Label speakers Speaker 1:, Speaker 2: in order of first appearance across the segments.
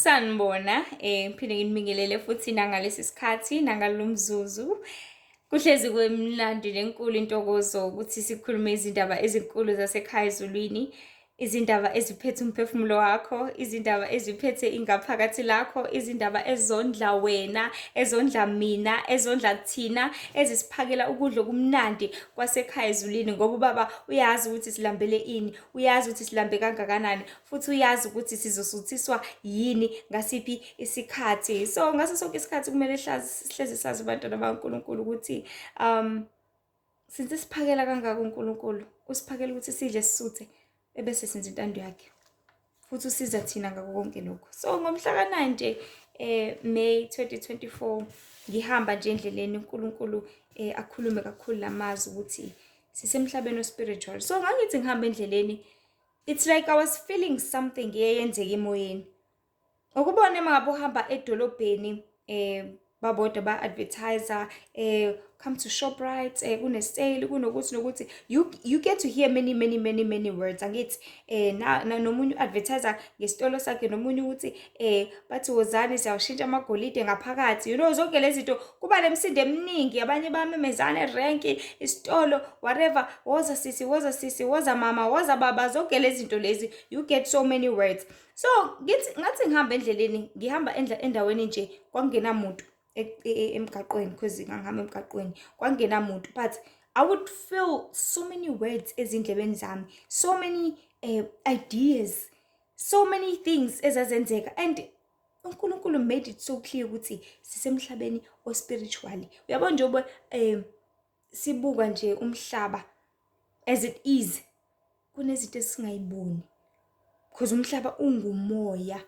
Speaker 1: Sanibona, ngiphinde nginibingelele futhi nangalesi sikhathi nangalo mzuzu. Kuhlezi kumnandi nenkulu intokozo ukuthi sikhulume izindaba ezinkulu zasekhaya ezulwini, izindaba eziphethe umphefumulo wakho, izindaba eziphethe ingaphakathi lakho, izindaba ezondla wena, ezondla mina, ezondla thina, ezisiphakela ukudla okumnandi kwasekhaya ezulwini ngoba uBaba uyazi ukuthi silambele ini, uyazi ukuthi silambe kangakanani. Futhi uyazi ukuthi sizosuthiswa yini ngasiphi isikhathi. So ngaso sonke isikhathi kumele sihlezi sazi, abantwana bakaNkulunkulu, ukuthi since siphakela kangaka uNkulunkulu, usiphakela ukuthi sidle, sisuthe, ebese senza intando yakhe, futhi usiza thina ngako konke lokho. So ngomhla ka-9 nje May 2024, ngihamba nje endleleni, uNkulunkulu akhulume kakhulu lamazwi ukuthi sisemhlabeni o-spiritual. So ngangithi ngihamba endleleni, it's like I was feeling something eyenzeka emoyeni. Ukubona uma ngabe uhamba edolobheni, babodwa ba-advertise, "Come to Shoprite, kune-sale, kunokuthi nokuthi." You get to hear many, many, many, many words, angithi? Na nomunye u-advertise ngesitolo sakhe, nomunye ukuthi bathi, "Wozani, siyawushintsha amagolide ngaphakathi." Zonke lezi zinto, kuba nemisindo eminingi, abanye bayamemezana erenki, isitolo, whatever, "Woza sisi, woza sisi, woza mama, woza baba." Zonke lezi zinto lezi, you get so many words. So ngithi ngathi ngihamba endleleni, ngihamba endaweni nje, kwakungenamuntu emgaqweni, because ngangihamba emgaqweni, kwakungenamuntu, but I would feel so many words ezindlebeni zami, so many ideas, so many things ezazenzeka, and uNkulunkulu made it so clear ukuthi sisemhlabeni o-spiritually. Uyabona, njengoba sibuka nje umhlaba as it is, kunezinto esingayiboni because umhlaba ungumoya,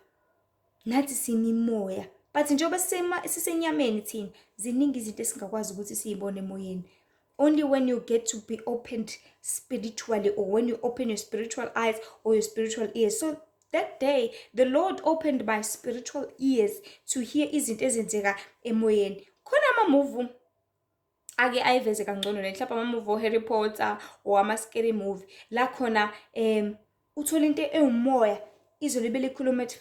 Speaker 1: nathi simimoya, but njengoba sisenyameni thina, ziningi izinto esingakwazi ukuthi siyibone emoyeni. Only when you get to be opened spiritually, or when you open your spiritual eyes or your spiritual ears. So that day the Lord opened my spiritual ears to hear izinto ezenzeka emoyeni. Khona ama-movie ake ayiveze kangcono le, mhlawumbe ama-movie o-Harry Potter or ama-scary movie, la khona uthola into ewumoya, izwe libe likhuluma, ethi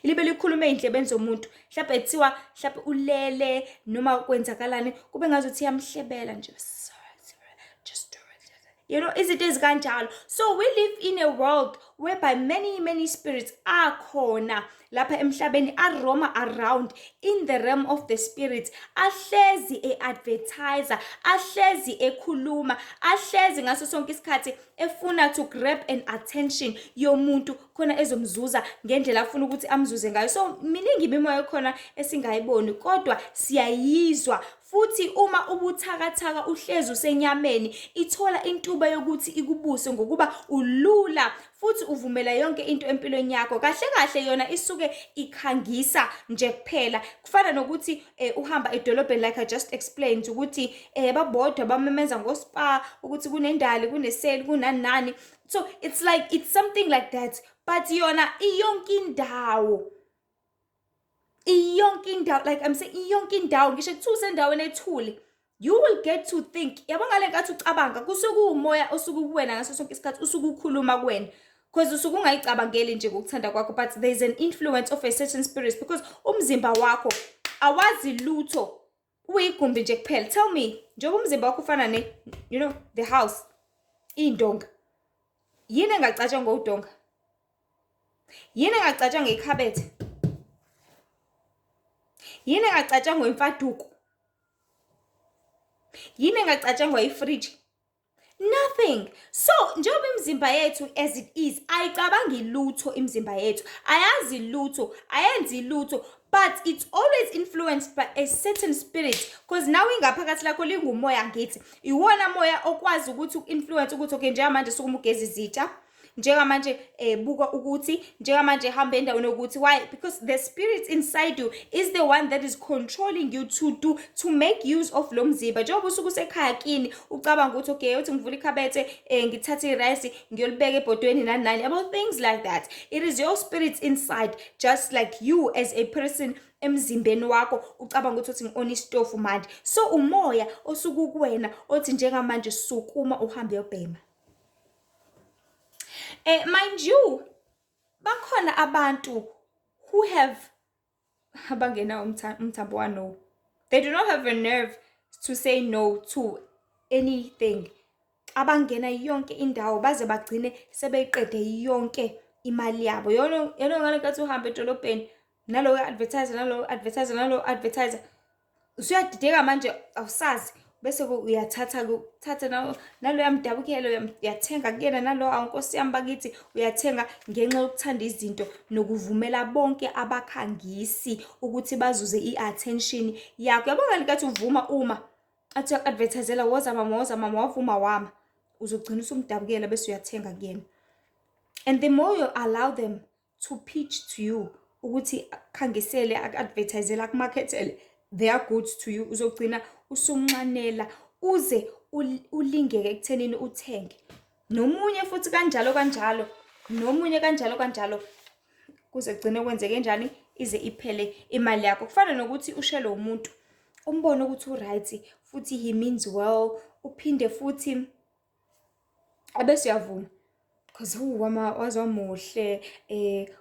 Speaker 1: libe likhuluma ey'ndlebeni zomuntu. Mhlawumbe kuthiwa mhlawumbe ulele noma kwenzakalani, kube ngazuthi iyamhlebela nje, "Just do it," izinto ezikanjalo. So we live in a world whereby many, many spirits akhona lapha emhlabeni, a-roama around in the realm of the spirit, ahlezi e-advertise, ahlezi ekhuluma, ahlezi ngaso sonke isikhathi efuna to grab an attention yomuntu khona ezomzuza ngendlela afuna ukuthi amzuze ngayo. So miningi imimoya ekhona esingayiboni, kodwa siyayizwa. Futhi uma ubuthakathaka, uhlezi usenyameni, ithola intuba yokuthi ikubuse ngokuba ulula futhi uvumela yonke into empilweni yakho. Kahle kahle yona isuke ikhangisa nje kuphela. Kufana nokuthi uhamba edolobheni, like I just explained ukuthi babodwa bamemeza ngo-Spar ukuthi kunendali, kune-sale, kunani nani. So it's like it's something like that, but yona iyonke indawo, iyonke indawo. Like I'm saying, iyonke indawo. Ngisho kuthiwa usendaweni ethule, you will get to think. Yabo, ngale nkathi ucabanga, kusuke kuwumoya osuke kuwena ngaso sonke isikhathi, usuke ukhuluma kuwena, because usuke ungayicabangeli nje ngokuthanda kwakho, but there is an influence of a certain spirit, because umzimba wakho awazi lutho, uyigumbi nje kuphela. Tell me, njengoba umzimba wakho ufana ne the house, iy'ndonga, yini engacatshangwa udonga? Yini engacatshangwa ikhabethe? Yini engacatshangwa imfaduko? Yini engacatshangwa ifriji? Nothing. So njengoba imizimba yethu as it is ayicabangi lutho, imizimba yethu ayazi lutho, ayenzi lutho, but it's always influenced by a certain spirit, because nawe ingaphakathi lakho lingumoya. Ngithi iwona moya okwazi ukuthi uku-influence ukuthi, okay, njengamanje sukuma ugeza izitsha, njengamanje buka ukuthi njengamanje hamba endaweni yokuthi. Why? Because the spirit inside you is the one that is controlling you to make use of lo mzimba. Njengoba usuke usekhaya kini, ucabanga ukuthi, okay, uthi ngivula ikhabethe, ngithathe i-rice, ngiyolibeka ebhodweni, nani nani, yabo, things like that. It is your spirit inside, just like you as a person emzimbeni wakho ucabanga ukuthi uthi ngi-on isitofu manje. So umoya osuke kuwena othi njengamanje sukuma uhambe uyobhema. Mind you, bakhona. Kukhona abantu who have abangenawo umthambo wa-no. They do not have a nerve to say no to anything. Abangena yonke indawo baze bagcine sebeyiqede yonke imali yabo. Yona yona ngale nkathi uhamba edolobheni nalowo advertiser, nalowo advertiser, nalowo advertiser, usuyadideka manje, awusazi, bese uyathatha uthathe naloya mdabukelo, uyathenga kuyena nalo, awu nkosi yami bakithi, uyathenga ngenxa yokuthanda izinto nokuvumela bonke abakhangisi ukuthi bazuze i-attention yakho. Yabo, ngalikathi uvuma uma athi uyaku-advertisela, "Woza mama, woza mama," wavuma wama, uzogcina usumdabukela bese uyathenga kuyena. And the more you allow them to pitch to you, ukuthi akukhangisele, aku-advertisele, akumakethele their goods to you, uzogcina usunxanela uze ulingeke ekuthenini uthenge. Nomunye futhi kanjalo kanjalo, nomunye kanjalo kanjalo, kuze kugcine kwenzeke njani, ize iphele imali yakho. Kufana nokuthi ushelwe umuntu, umbone ukuthi u-right futhi he means well, uphinde futhi ebese uyavuma because waze wamuhle,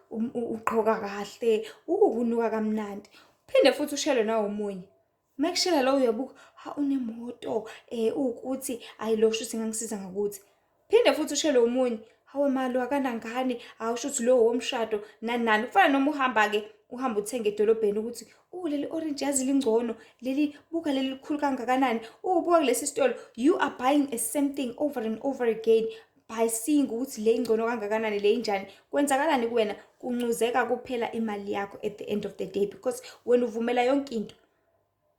Speaker 1: ugqoka kahle, ukunuka kamnandi. Phinde futhi ushelwe nawomunye. Mekushela lo, uyabuka, ha, unemoto, uwukuthi ayi lo shuthi ingangisiza ngakuthi. Phinde futhi ushelwe omunye, hawe mali akanangane, hawu shuthi lo womshado, nani nani. Kufana noma uhamba-ke, uhamba uthenga edolobheni ukuthi, "Oh, leli orange yazi lingcono, leli, buka leli likhulu kangakanani, oh, buka kulesi sitolo." You are buying a same thing over and over again by seeing ukuthi le ingcono kangakanani, le injani. Kwenzakalani kuwena? Kuncuzeka kuphela imali yakho at the end of the day, because wena uvumela yonke into.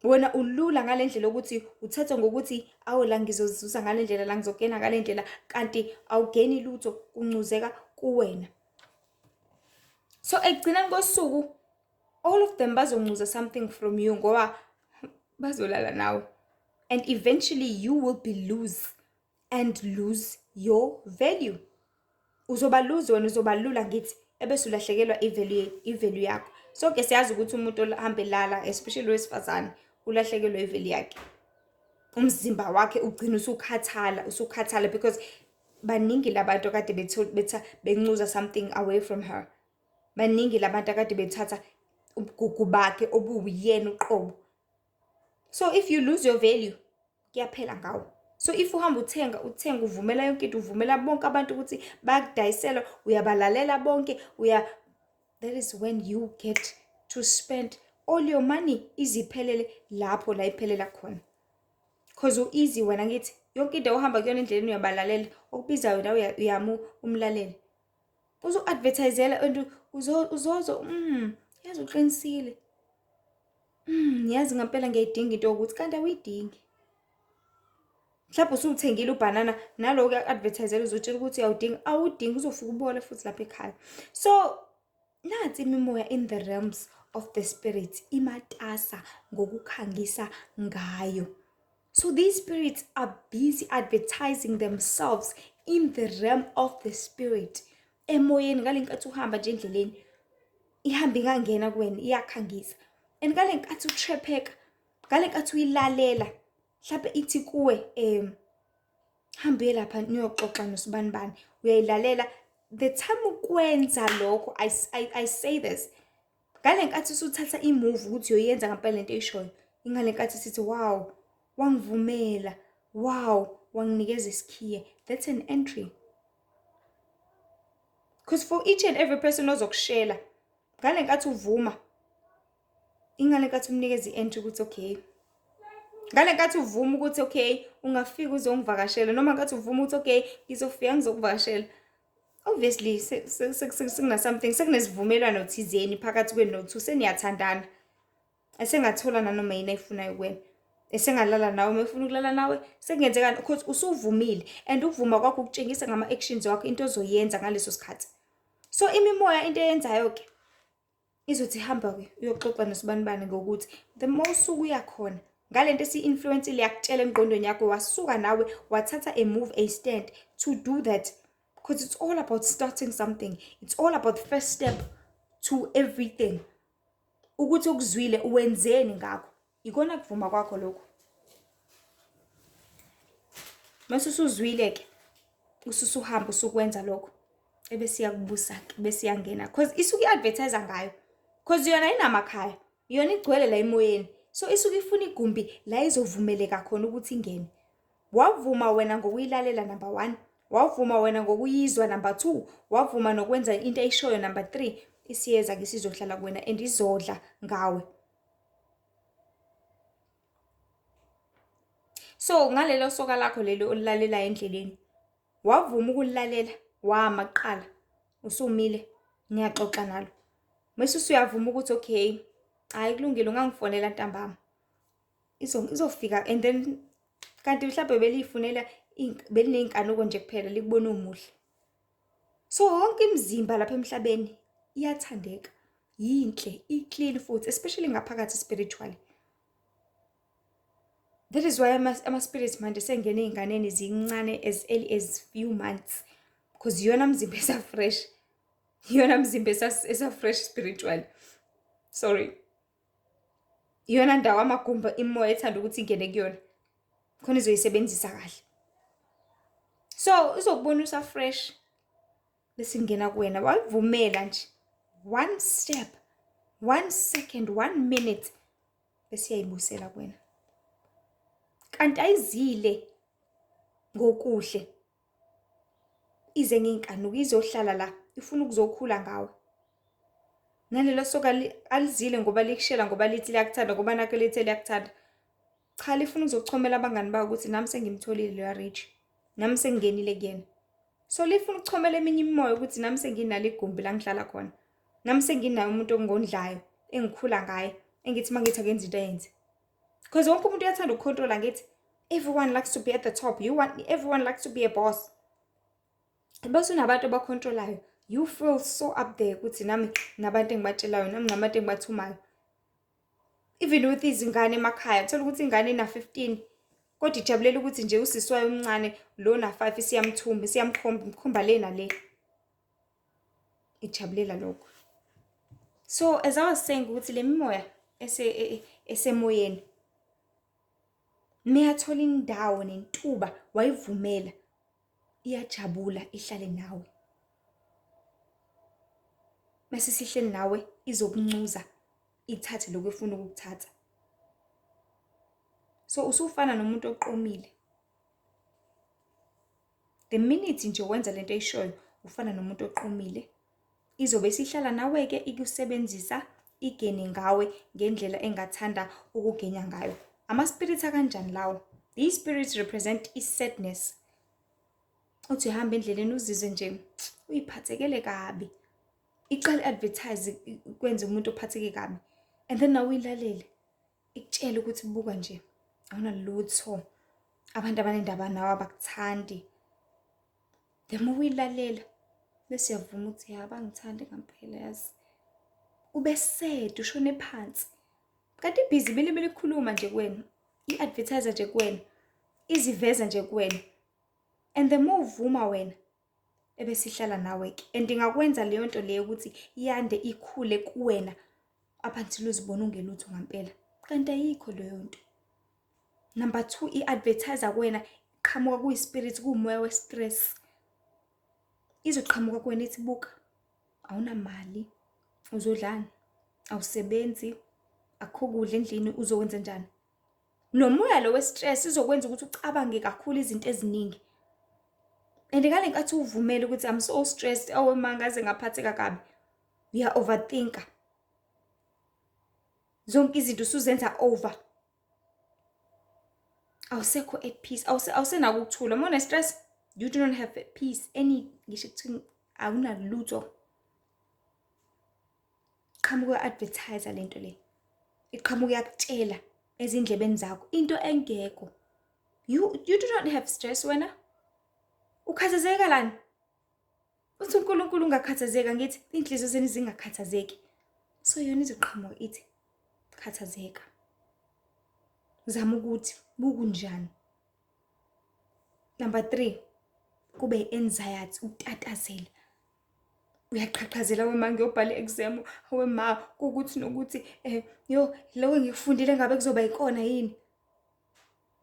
Speaker 1: Wena ulula ngale ndlela yokuthi uthathe ngokuthi, "Awu, la ngizozuza ngale ndlela, la ngizogena ngale ndlela," kanti awugeni lutho, kuncuzeka kuwena. So ekugcineni kosuku all of them bazoncuza something from you ngoba bazolala nawe, and eventually you will be loose and lose your value. Uzoba loose wena, uzoba lula ngithi, ebese ulahlekelwa i-value yakho. Sonke siyazi ukuthi umuntu ohamba elala, especially owesifazane, ulahlekelwa i-value yakhe. Umzimba wakhe ugcina usukhathala, usukhathala, because baningi labantu akade bencuza something away from her. Baningi labantu akade bethatha ubugugu bakhe obuwuyena uqobo. So if you lose your value, kuyaphela ngawe. So if uhamba uthenga, uthenga, uvumela yonke into, uvumela bonke abantu ukuthi bayakudayisela, uyabalalela bonke, uya that is when you get to spend all your money, iziphelele lapho la iphelela khona. 'Cause u-easy wena ngithi, yonke into ohamba kuyona endleleni uyabalalela, okubizayo nawe uyama umlalele. Uzo-advertisela and uzozo yazi uqinisile. Yazi ngempela ngiyayidinga into yokuthi, kanti awuyidingi. Mhlawumbe usuwuthengile ubhanana, nalo kuya-advertisela, uzotshela ukuthi uyawudinga, awudingi, uzofika ubole futhi lapha ekhaya. So nansi imimoya in the realms of the spirit imatasa ngokukhangisa ngayo. So these spirits are busy advertising themselves in the realm of the spirit. Emoyeni, ngale nkathi uhamba nje endleleni, ihamba ingangena kuwena, iyakhangisa. And ngale nkathi uthrepheka, ngale nkathi uyilalela, mhlampe ithi kuwe, "Hambe uye lapha niyoxoxa nosibanibani," uyayilalela. The time ukwenza lokho, I say this, ngale nkathi usuthatha i-move ukuthi uyoyenza ngempela lento oyishoyo, ingale nkathi sithi, "Wow, wangivumela, wow, wanginikeza isikhiye." That's an entry. Because for each and every person ozokushela, ngale nkathi uvuma, ingale nkathi umnikeza i-entry ukuthi okay. Ngale nkathi uvuma ukuthi okay, ungafika uzongivakashela, noma nkathi uvuma ukuthi okay, ngizofika ngizokuvakashela. Obviously sekuna something, sekunesivumelwano thizeni phakathi kwenu no-two, seniyathandana. Esengathola nanoma yini ayifunayo kuwena. Esengalala nawe uma efuna ukulala nawe, sekungenzeka because usuvumile, and ukuvuma kwakho kutshengisa ngama-actions wakho, into ozoyenza ngaleso sikhathi. So imimoya into eyenzayo-ke izothi, "Hamba-ke uyoxoxa nosibanibani," ngokuthi the more usuke uya khona ngale nto esi-influence-ile, yakutshela engqondweni yakho, wasuka nawe wathatha a move, a stand to do that, because it's all about starting something, it's all about first step to everything. Ukuthi ukuzwile, wenzeni ngakho? Ikona kuvuma kwakho lokho. Mase usuzwile-ke, ususuhamba usukwenza lokho. Ebese iyakubusa-ke, bese iyangena cause isuke i-advertise-a ngayo, cause yona ayinamakhaya, yona igcwele la emoyeni. So isuke ifuna igumbi la izovumeleka khona ukuthi ingene. Wavuma wena ngokuyilalela number one, wavuma wena ngokuyizwa number two, wavuma nokwenza into eyishoyo number three, isiyeza-ke isizohlala kuwena and izodla ngawe. So ngalelo soka lakho leli olilalelayo endleleni, wavuma ukulilalela, wama kuqala, usumile, niyaxoxa nalo. Mese usuyavuma ukuthi okay, hhayi kulungile ungangifonela ntambama. Izofika and then kanti mhlawumbe beliyifunela beliney'nkanuko nje kuphela likubona umuhle. So yonke imizimba lapha emhlabeni iyathandeka, yinhle, i-clean futhi especially ngaphakathi spiritually. That is why ama-spirits manje sengena ey'nganeni zincane as early as few months because iyona mzimba esa-fresh, iyona mzimba esa-fresh spiritually. Sorry. Iyona ndawo amagumbi imimoya ethanda ukuthi ingene kuyona khona izoyisebenzisa kahle. So izokubona usa-fresh bese ingena kuwena, wayivumela nje one step, one second, one minute bese iyayibusela kuwena. Kanti ayizile ngokuhle, ize ngey'nkanuko, izohlala la ifuna ukuzokhula ngawe. Nalelo soka alizile ngoba likushela ngoba lithi liyakuthanda ngoba nakho lithe liyakuthanda. Cha, lifuna ukuzochomela abangani bawo ukuthi nami sengimtholile loya rich, nami sengingenile kuyena. So lifuna ukuchomela eminye imimoya ukuthi nami senginalo igumbi la ngihlala khona, nami senginaye umuntu ongondlayo engikhula ngaye, engithi uma ngithi akenze into ayenze. Because wonke umuntu uyathanda ukukhontrola ngithi everyone likes to be at the top, you want everyone likes to be a boss. Bese unabantu abakhontrolayo, you feel so up there ukuthi nami nabantu engibatshelayo, nami nabantu engibathumayo. Even with izingane emakhaya, uthola ukuthi ingane ina-15 kodwa ijabulela ukuthi nje usisi wayo omncane lo na-5 isiyamthumba, isiyamkhomba, imkhomba le nale. Ijabulela lokho. So as I was saying ukuthi le mimoya esemoyeni meyathola indawo nentuba wayivumela, iyajabula ihlale nawe. Mase sihleli nawe izokuncuza ithathe lokhu efuna ukukuthatha. So usufana nomuntu oqomile. The minute nje wenza lento eyishoyo ufana nomuntu oqomile. Izobe isihlala nawe-ke ikusebenzisa igene ngawe ngendlela engathanda ukugenya ngayo. Ama-spirits akanjani lawo? These spirits represent i-sadness. Uthi uhamba endleleni uzizwe nje uyiphathekele kabi. Iqale i-advertise kwenze umuntu ophatheke kabi and then nawe uyilalele ikutshele ukuthi buka nje awunalutho, abantu abanendaba nawe abakuthandi. The more uyilalela bese uyavuma ukuthi ya bangithandi ngampela yazi. Ube sad ushone phansi. Kanti ibhizi ibile likhuluma nje kuwena, i-advertise nje kuwena, iziveza nje kuwena. And the more uvuma wena ebese ihlala nawe-ke and ingakwenza leyo nto leyo ukuthi yande ikhule kuwena up until uzibone ungelutho ngampela. Kanti ayikho leyo nto. Number 2, i-advertise kuwena iqhamuka kuyi-spirit, kuwumoya we-stress. Izoqhamuka kuwena ithi buka, awunamali, uzodlani, awusebenzi, akukho kudla endlini, uzokwenza njani? Lo moya lo we-stress izokwenza ukuthi ucabange kakhulu izinto eziningi. And ngale nkathi uvumele ukuthi I'm so stressed, oh ma ngaze ngaphatheka kabi, uya-overthinka. Zonke izinto usuzenza over. Awusekho at peace, awusenako ukuthula. Uma une-stress, you do not have peace any, ngisho kuthiwa awunalutho. Qhamuka u-advertise lento le. Iqhamuka iyakutshela ezindlebeni zakho into engekho. You do not have stress wena. Ukhathazeka lani? Uthi uNkulunkulu ungakhathazeka, ngithi iy'nhliziyo zenu zingakhathazeki. So yona izoqhamuka ithi khathazeka. Zama ukuthi bukunjani. Number 3, kube anxiety, ukutatazela. Uyaqhaqhazela we ma ngiyobhala i-exam, we ma kukuthi nokuthi yo lokho engikufundile ngabe kuzoba ikona yini.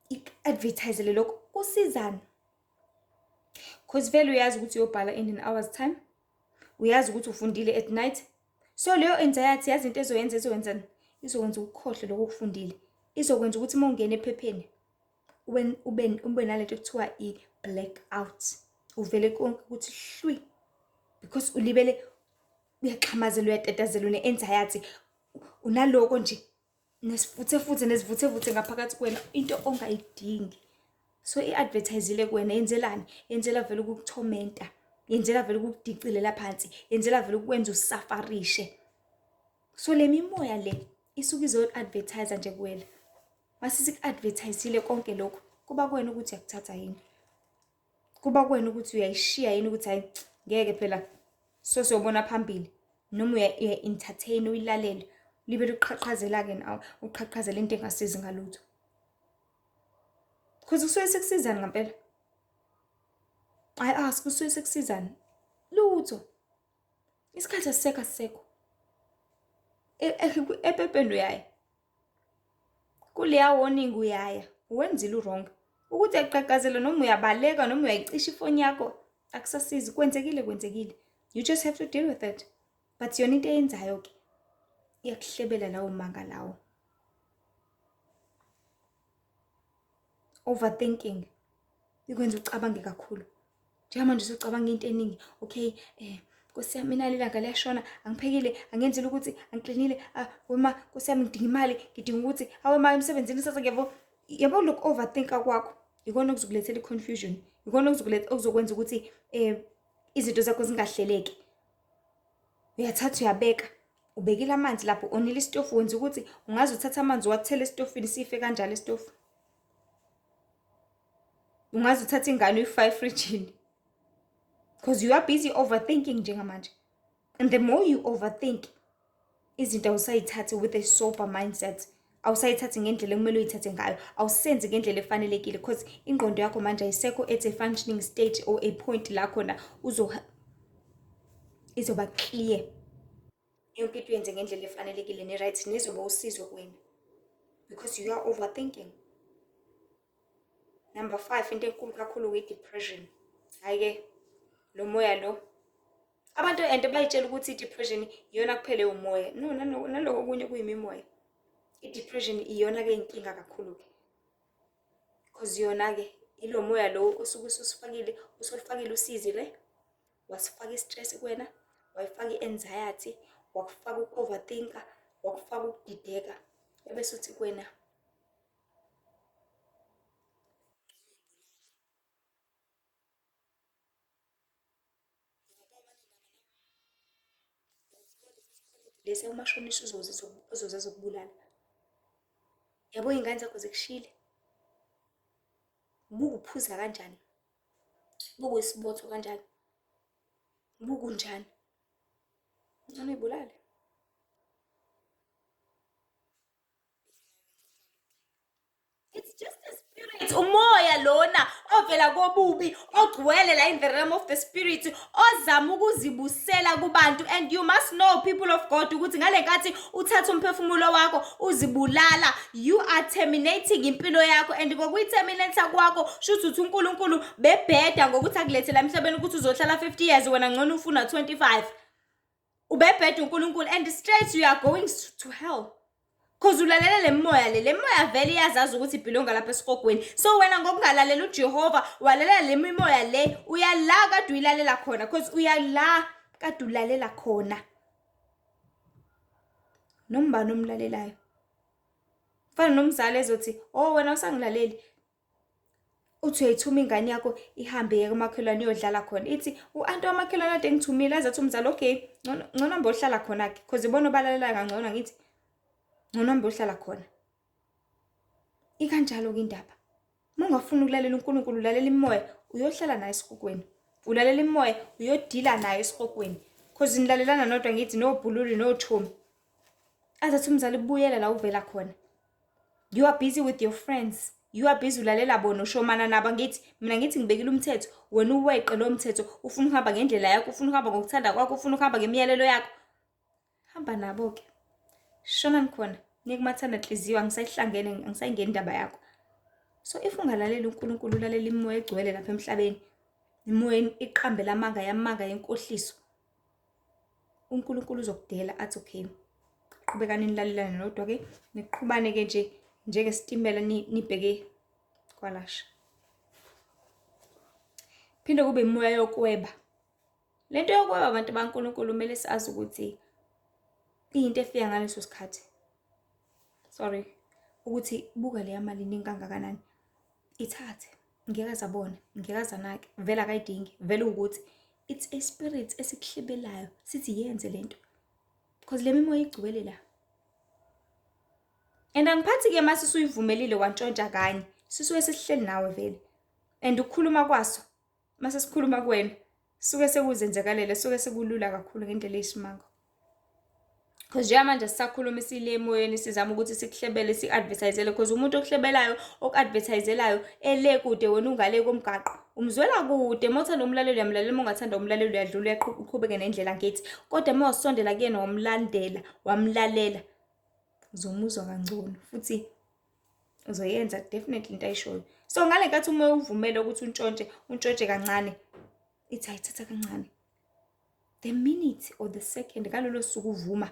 Speaker 1: I-advertise lokho kusizani? Cause vele uyazi ukuthi uyobhala in an hour's time. Uyazi ukuthi ufundile at night. So leyo anxiety, yazi into ezoyenza, ezokwenzani? Izokwenza ukukhohlwe lokho okufundile. Izokwenza ukuthi uma ungena ephepheni ube nalento ekuthiwa i-black out. Uvele konke ukuthi hlwi because ulibele, uyaxhamazela, uyatatazela, une-anxiety, unaloko nje nesifuthefuthe nesivuthevuthe ngaphakathi kuwena, into ongayidingi. So i-advertise-ile kuwena, yenzelani? Yenzela vele ukukuthomenta, yenzela vele ukukudicilela phansi, yenzela vele ukukwenza usafarishe. So le mimoya le isuke izo-advertise nje kuwena. Mase siku-advertise-ile konke lokhu, kuba kuwena ukuthi uyakuthatha yini, kuba kuwena ukuthi uyayishiya yini, ukuthi hayi ngeke phela, so siyobona phambili, noma uya-entertain, uyilalele, libele uqhaqhazela-ke nawe, uqhaqhazela into engasizi ngalutho. Because kusuke sekusizani ngampela? I ask, kusuke sekusizani? Lutho. Isikhathi asisekho, asisekho. Ephepheni uyaya. Kuleya warning uyaya. Wenzile u-wrong. Ukuthi uyaqhaqhazela noma uyabaleka noma uyayicisha ifoni yakho, akusasizi. Kwenzekile, kwenzekile. You just have to deal with it. But yona into eyenzayo-ke, iyakuhlebela lawo manga lawo. Overthinking ikwenza ucabange kakhulu. Njengamanje usucabanga into eningi. Okay, Nkosi yami, nali ilanga liyashona, angiphekile, angenzile ukuthi, angiklinile, ah, wema, Nkosi yami, ngidinga imali, ngidinga ukuthi, awe ma emsebenzini sasa ngiyabo. Yabo, lokhu overthinka kwakho ikona okuzokulethela i-confusion, ikona okuzokuletha okuzokwenza ukuthi izinto zakho zingahleleki. Uyathatha uyabeka, ubekile amanzi lapho, onile isitofu, wenza ukuthi ungaze uthathe amanzi uwathele esitofini, sife kanjalo isitofu. Ungaze uthathe ingane uyifake efrijini because you are busy overthinking njengamanje. And the more you overthink, izinto awusayithathi with a sober mindset, awusayithathi ngendlela ekumele uyithathe ngayo, awusenzi ngendlela efanelekile, because ingqondo yakho manje ayisekho at a functioning stage or a point la khona izoba clear, yonke into uyenze ngendlela efanelekile ne-right nezoba usizo kuwena, because you are overthinking. Number 5, into enkulu kakhulu i-depression. Hhayi-ke lo moya lo, abantu and bayitshela ukuthi i-depression iyona kuphela ewumoya. No, naloko okunye kuyimimoya. I-depression iyona-ke inkinga kakhulu-ke, because yona-ke ilo moya lo osuke ususifakile, usulufakile usizi le, wasifaka i-stress kuwena, wayifaka i-anxiety, wakufaka uku-overthinka, wakufaka ukudideka, ebese uthi kuwena, lesi umashonisa uzoze ezokubulala. Yabo, iy'ngane zakho zikushiyile. Buka uphuza kanjani, buka uyisibotho kanjani, buka unjani, ngcono uyibulale. It's just a spirit, umoya lona ovela kobubi, ogcwele la in the realm of the spirit, ozama ukuzibusela kubantu. And you must know, people of God, ukuthi ngale nkathi uthatha umphefumulo wakho uzibulala, you are terminating impilo yakho, and ngokuyi-terminate kwakho shuthi uthi uNkulunkulu bebheda ngokuthi akulethela emhlabeni ukuthi uzohlala 50 years, wena ngcono ufuna 25. Ubebheda uNkulunkulu, and straight you are going to hell. Cause ulalela le moya le moya vele iyazazi ukuthi ibhilonga lapha esihogweni. So wena ngokungalalela uJehova, walalela le mimoya le, uyala kade uyilalela khona, cause uyala kade ulalela khona. Noma ubani omlalelayo. Fana nomzali ezothi, "Oh, wena usangilaleli." Uthi uyayithuma ingane yakho ihambe iye kumakhelwane iyodlala khona. Ithi u-anti wamakhelwane kade engithumile, aze athi umzali, okay, ngcono ngcono hambe ohlala khona-ke, cause ibona obalalelayo kangcono, angithi? Ngcono hambe ohlala khona. Ikanjalo-ke indaba. Uma ungafuni ukulalela uNkulunkulu, ulalela imimoya, uyohlala naye esihogweni. Ulalela imimoya, uyodila naye esihogweni. Cause nilalelana nodwa, ngithi nobhululu nochomi. Aze athi umzali, buyela la uvela khona. You are busy with your friends. You are busy ulalela bona, ushomana nabo. Ngithi mina, ngithi ngibekile umthetho, wena uweqe lo mthetho, ufuna ukuhamba ngendlela yakho, ufuna ukuhamba ngokuthanda kwakho, ufuna ukuhamba ngemiyalelo yakho. Hamba nabo-ke. Shonani khona, niye kumathanda nhliziyo, angisayihlangene, angisayingeni indaba yakho. So if ungalaleli uNkulunkulu, ulalela imimoya egcwele lapha emhlabeni, imimoya iqambe lamanga yamanga yenkohliso. uNkulunkulu uzokudela athi okay, qhubekani nilalelane nodwa-ke, niqhubane-ke nje njengesitimela nibheke kwalasha. Phinde kube imimoya yokweba. Le nto yokweba abantu baNkulunkulu kumele sazi ukuthi iyinto efika ngaleso sikhathi. Sorry, ukuthi buka leya mali iningi kangakanani, ithathe ngeke aze abone, ngeke aze anake, vele akayidingi, vele ukuthi it's a spirit esikuhlebelayo sithi yenze lento because le mimoya igcwele la. And angiphathi-ke mase usuyivumelile wantshontsha kanye, sisuke sesihleli nawe vele. And ukukhuluma kwaso mase sikhuluma kuwena suke sekuzenzakalela, suke sekulula kakhulu ngendlela eyisimanga. Because njengamanje sisakhuluma isile emoyeni, sizama ukuthi sikuhlebele, si-advertisele, because umuntu okuhlebelayo, oku-advertiselayo ele kude, wena ungale komgaqo, umzwela kude. Uma uthanda umlaleli uyamlalela, uma ungathanda umlaleli uyadlula, uqhubeke nendlela ngithi. Kodwa uma wasondela kuyena wamlandela, wamlalela, uzomuzwa kangcono futhi uzoyenza definitely into ayishoyo. So ngale nkathi uma uvumele ukuthi untshontshe, untshontshe kancane, ithi ayithatha kancane. The minute or the second ngalolo suku uvuma,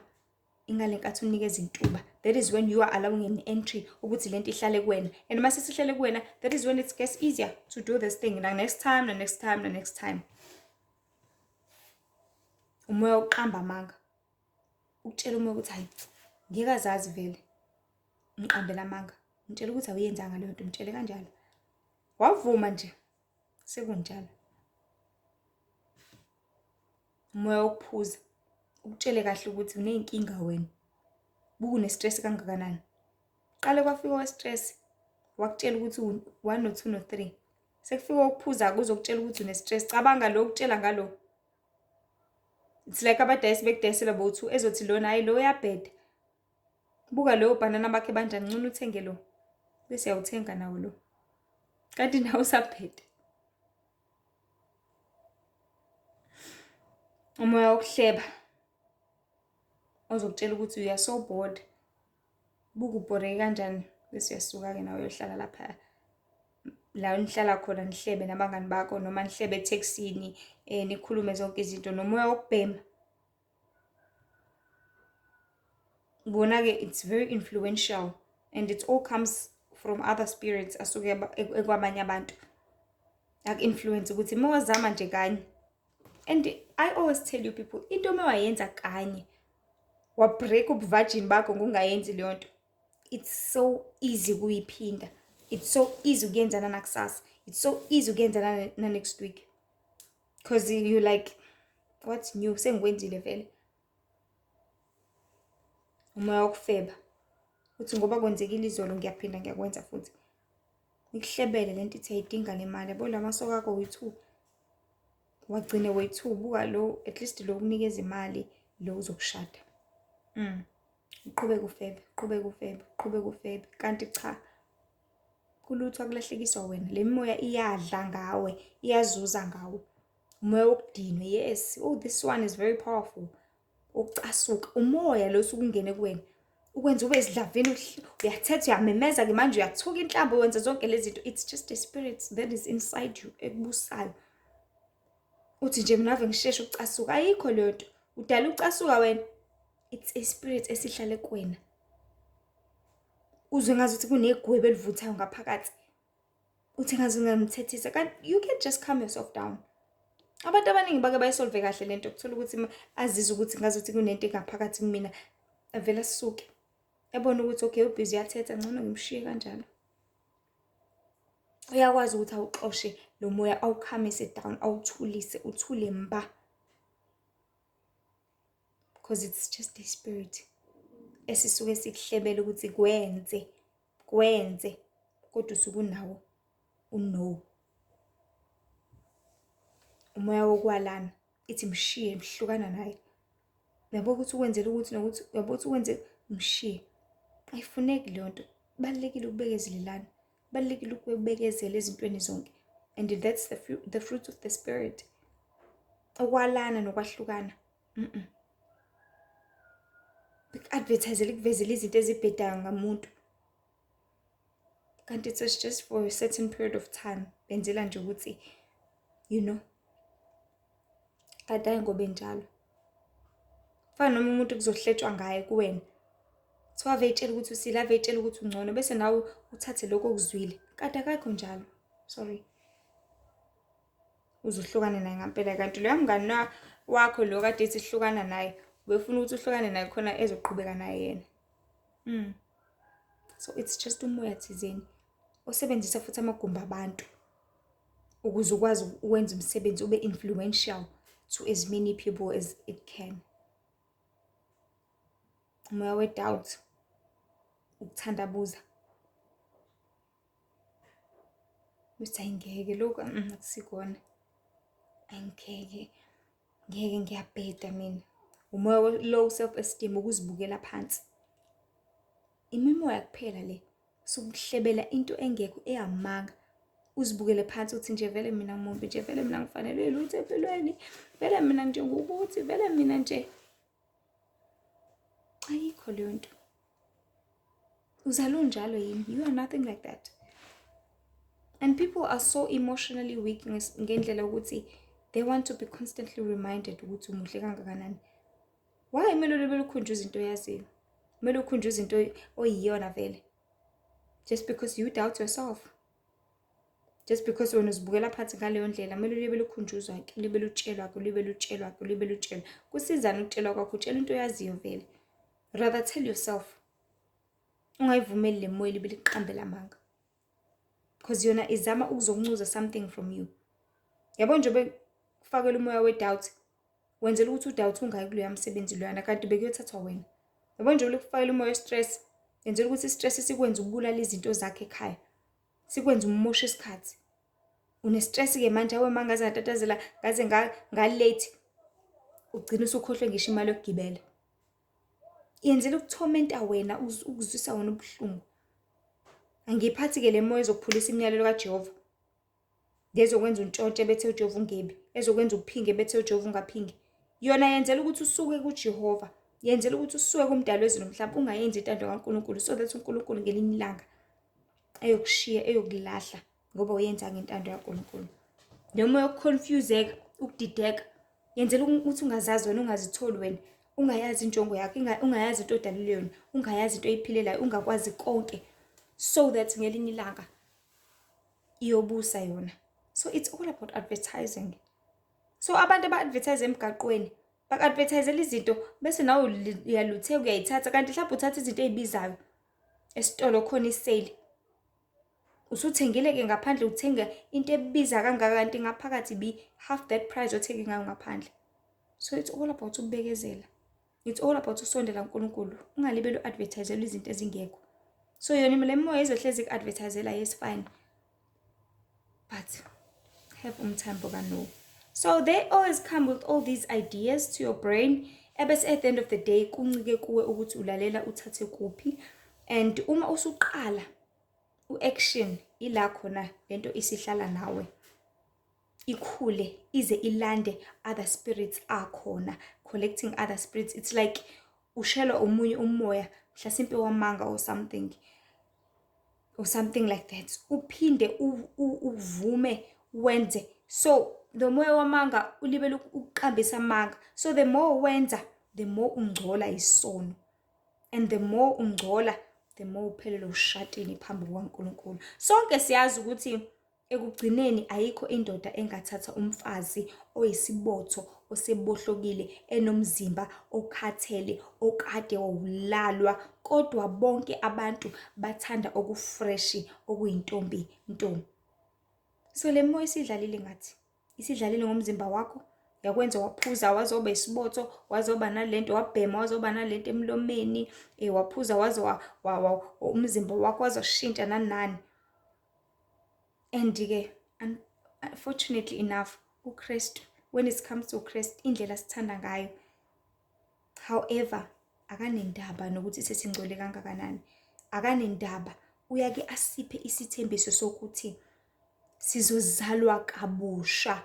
Speaker 1: ingale nkathi unikeza intuba, that is when you are allowing an entry ukuthi lento ihlale kuwena. And mase sihlale kuwena, that is when it gets easier to do this thing na next time, na next time, na next time. Umoya wokuqamba amanga, ukutshela umoya ukuthi hayi, ngeke azazi vele, ngiqambela amanga, ngitshela ukuthi awuyenzanga leyo nto, mtshele kanjalo. Wavuma nje, sekunjalo. Umoya wokuphuza, ukutshele kahle ukuthi uney'nkinga wena, buka une-stress kangakanani. Qale kwafika owe-stress, wakutshela ukuthi 1 no 2 no 3. Sekufika okuphuza-ke uzokutshela ukuthi une-stress. Cabanga lo ukutshela ngalo. It's like abadayisi bekudayisela bowu-2, ezothi lona hhayi lo uyabheda. Buka lowo bhanana bakhe banjani, ngcono uthenge lo. Bese uyawuthenga nawo lo. Kanti nawe usabheda. Umoya wokuhleba ozokutshela ukuthi you are so bored. Buka ubhoreke kanjani, bese uyasuka-ke nawe uyohlala lapha la nihlala khona, nihlebe nabangani bakho noma nihlebe ethekisini, nikhulume zonke izinto. Nomoya wokubhema bona-ke, it's very influential and it all comes from other spirits asuke ekwabanye abantu aku-influence ukuthi uma wazama nje kanye. And I always tell you people, into uma wayenza kanye, wa-break ubu-virgin bakho ngongayenzi leyo nto, it's so easy ukuyiphinda, it's so easy ukuyenza nanakusasa, it's so easy ukuyenza na next week, because you like, what's new, sengikwenzile vele. Umoya wokufeba, uthi ngoba kwenzekile izolo, ngiyaphinda ngiyakwenza futhi. Ikuhlebele lento ithi ayidinga le mali, yabo la masoka akho we-two, wagcine we-two, buka lo, at least lo ukunikeza imali, lo uzokushada. Uqhubeke ufebe, uqhubeke ufebe, uqhubeke ufebe, kanti cha, kulutho, akulahlekiswa wena, le mimoya iyadla ngawe, iyazuza ngawe. Umoya wokudinwa, yes, oh, this one is very powerful. Ukucasuka, umoya lo osuke ungene kuwena, ukwenza ube esidlavini, uyathetha, uyamemeza-ke manje, uyathuka inhlambo, wenza zonke lezi zinto. It's just a spirit that is inside you ekubusayo. Uthi nje mina ave ngisheshe ukucasuka, ayikho leyo nto. Udala ukucasuka wena. It's a spirit esihlale kuwena. Uzwe ngazuthi kunegwebu elivuthayo ngaphakathi. Uthi ngaze ungamthethisa, kanti you can just calm yourself down. Abantu abaningi bake bayisolve kahle lento, kuthola ukuthi azizwe ukuthi ngazuthi kunento engaphakathi kumina, avele asuke. Ebone ukuthi okay, ubhizi uyathetha, ngcono ngimshiye kanjalo. Uyakwazi ukuthi awuxoshe lo moya, awukhamise down, awuthulise, uthule mba. Because it's just a spirit esisuke sikuhlebela ukuthi kwenze, kwenze, kodwa usuke unawo u-no. Umoya wokwalana, ithi mshiye, mhlukana naye. Uyabo ukuthi ukwenzela ukuthi nokuthi, uyabo ukuthi ukwenze, mshiye. Ayifuneki leyo nto. Kubalulekile ukubekezelelana. Kubalulekile ukubekezela ezintweni zonke. And that's the fruit of the spirit. Ukwalana nokwahlukana. Advertise ikuvezele izinto ezibhedayo ngamuntu. Kanti it was just for a certain period of time. Benzela nje ukuthi. Kanti hhayi ngoba enjalo. Kufana noma umuntu kuzohletshwa ngaye kuwena. Kuthiwa ave ey'tshela ukuthi usile, ave ey'tshela ukuthi ungcono bese nawe uthathe lokho okuzwile. Kanti akekho njalo. Sorry. Uze uhlukane naye ngampela kanti loya mngani wakho lo kade ethi hlukana naye ubefuna ukuthi uhlukane naye khona ezoqhubeka naye yena. So it's just umoya thizeni osebenzisa futhi amagumbi abantu ukuze ukwazi ukwenza umsebenzi ube influential to as many people as it can. Umoya we-doubt, ukuthandabuza. Uthi hayi ngeke lokhu akusikona. Angeke, ngeke ngiyabheda mina. Umoya we-low self esteem, ukuzibukela phansi. Imimoya kuphela le. Sukuhlebela into engekho eyamanga. Uzibukele phansi uthi nje vele mina ngimumbi nje vele mina ngifanelwe lutho empilweni. Vele mina nje ngukuthi vele mina nje. Ayikho leyo nto. Uzalwe unjalo yini? You are nothing like that. And people are so emotionally weak ngendlela ukuthi they want to be constantly reminded ukuthi umuhle kangakanani. Why kumele ube ukhunjuzwa into oyaziyo? Kumele ukhunjuzwe into oyiyona vele. Just because you doubt yourself. Just because wena uzibukela phansi ngaleyo ndlela kumele ube lukhunjuzwa-ke, libe lutshelwa-ke, libe lutshelwa-ke, libe lutshelwa. Kusizani ukutshelwa kwakho? Utshela into oyaziyo vele. Rather tell yourself. Ungayivumeli le moya libe liqambela amanga. Because yona izama ukuzoncuza something from you. Yabo nje bekufakela umoya we-doubt, wenzela ukuthi u-doubt ungayi kuloya msebenzi loyana kanti bekuyothathwa wena. Yabo nje bekufakela umoya we-stress, wenzela ukuthi i-stress sikwenze ukubulala izinto zakho ekhaya. Sikwenze umoshe isikhathi. Une-stress-ke manje awe ma ngaze ngatatazela ngaze nga-late. Ugcina usukhohlwe ngisho imali yokugibela. Yenzela ukuthomenta wena, ukuzwisa wena ubuhlungu. Angiyiphathi-ke le moya ezokuphulisa imiyalelo kaJehova. Ngezokwenza untshontshe bethe uJehova ungebi, ezokwenza uphinge bethe uJehova ungaphingi. Yona yenzela ukuthi usuke kuJehova, yenzela ukuthi usuke kumdali wezulu nomhlaba, ungayenzi intando kaNkulunkulu so that uNkulunkulu ngelinye ilanga eyokushiya, eyokulahla ngoba uyenzanga intando kaNkulunkulu. Noma yokuconfuseka, ukudideka, yenzela ukuthi ungazazi wena, ungazitholi wena, ungayazi injongo yakho, ungayazi into odalelwe yona, ungayazi into oyiphilelayo, ungakwazi konke so that ngelinye ilanga iyobusa yona. So it's all about advertising. So abantu aba-advertise emgaqweni baku-advertisela izinto bese nawe uyalutheka uyayithatha kanti mhlawumbe uthatha izinto ey'bizayo esitolo khona isale. Usuthengile-ke ngaphandle uthenga into ebiza kangaka kanti ngaphakathi bi half that price othenge ngayo ngaphandle. So it's all about ukubekezela. It's all about ukusondela kuNkulunkulu. Ungalibeli u-advertiselwa izinto ezingekho. So yona le moya izohlezi iku-advertisela, yes fine. But have umthambo ka-no. So they always come with all these ideas to your brain. Ebese at the end of the day kuncike kuwe ukuthi ulalela uthathe kuphi. And uma usuqala u-action ila khona lento isihlala nawe. Ikhule ize ilande other spirits akhona, collecting other spirits. It's like ushelwa omunye umoya mhlasimpe wamanga or something. Or something like that. Uphinde uvume wenze. So the moya wamanga ulibele ukuqambisa amanga. So the more wenza, the more ungcola isono. And the more ungcola, the more uphelele ushatini phambi kukaNkulunkulu. Sonke siyazi ukuthi ekugcineni ayikho indoda engathatha umfazi oyisibotho osebohlokile enomzimba okhathele okade wawulalwa, kodwa bonke abantu bathanda okufresh okuyintombi nto. So le moya isidlalile ngathi, isidlalile ngomzimba wakho, yakwenza waphuza wazoba isibotho, wazoba nalento, wabhema wazoba nalento emlomeni, waphuza waze umzimba wakho wazoshintsha nani nani. And-ke unfortunately enough, uKristu, when it comes to Christ, indlela sithanda ngayo, however, akanendaba nokuthi sesingcole kangakanani, akanendaba, uyake asiphe isithembiso sokuthi sizozalwa kabusha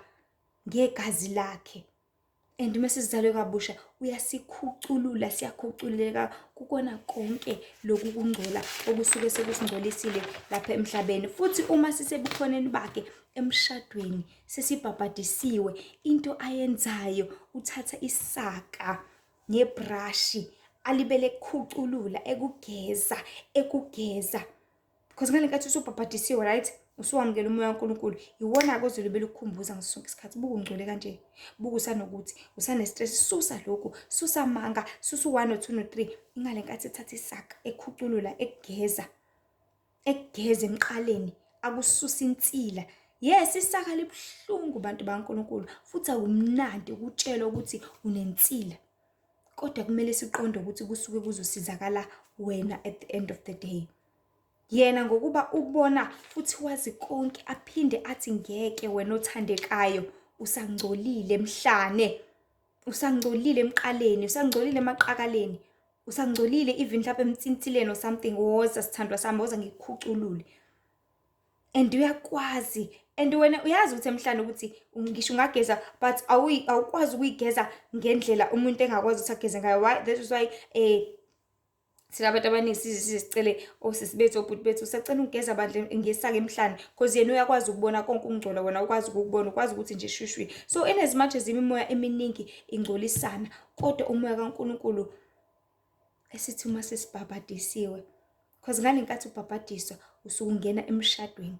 Speaker 1: ngegazi lakhe. And uma sizalwe kabusha uyasikhuculula, siyakhucululeka kukona konke lokhu kungcola okusuke sekusingcolisile lapha emhlabeni. Futhi uma sisebukhoneni bakhe emshadweni sesibhabhadisiwe, into ayenzayo uthatha isaka ngebrashi, alibele ekukhuculula, ekugeza, ekugeza. Because ngale nkathi usubhabhadisiwe, right, usuwamukela umoya kaNkulunkulu, iwona-ke ozolibele ukukhumbuza ngaso sonke isikhathi, buka ungcole kanje, buka usanokuthi, usane-stress, susa lokhu, susa amanga, susa u-one, no-two, no-three. Ingale nkathi ethatha isaka, ekhuculula, ekugeza, ekugeza emqaleni, akususa insila. Yes, isaka libuhlungu bantu baNkulunkulu, futhi akumnandi ukutshelwa ukuthi unensila, kodwa kumele siqonde ukuthi kusuke kuzosizakala wena at the end of the day. Yena ngokuba ubona futhi wazi konke, aphinde athi ngeke wena othandekayo, usangcolile emhlane, usangcolile emqaleni, usangcolile emaqakaleni, usangcolile even mhlawumbe emtsintileni or something, woza sithandwa sami, woza ngikukhuculule. And uyakwazi, and wena uyazi ukuthi emhlane ukuthi ngisho ungageza, but awukwazi ukuyigeza ngendlela umuntu engakwazi ukuthi ageze ngayo. Why? That is why thina abantu abaningi size sicele osisi bethu, obhuti bethu, sacela ukugeza bandle ngesaka emhlane, because yena uyakwazi ukubona konke ukungcola, wena ukwazi ukukubona, ukwazi ukuthi nje shwishwi. So in as much as imimoya eminingi ingcolisana, kodwa umoya kaNkulunkulu esithi uma sesibhabhadisiwe, because ngale nkathi ubhabhadiswa usuke ungena emshadweni,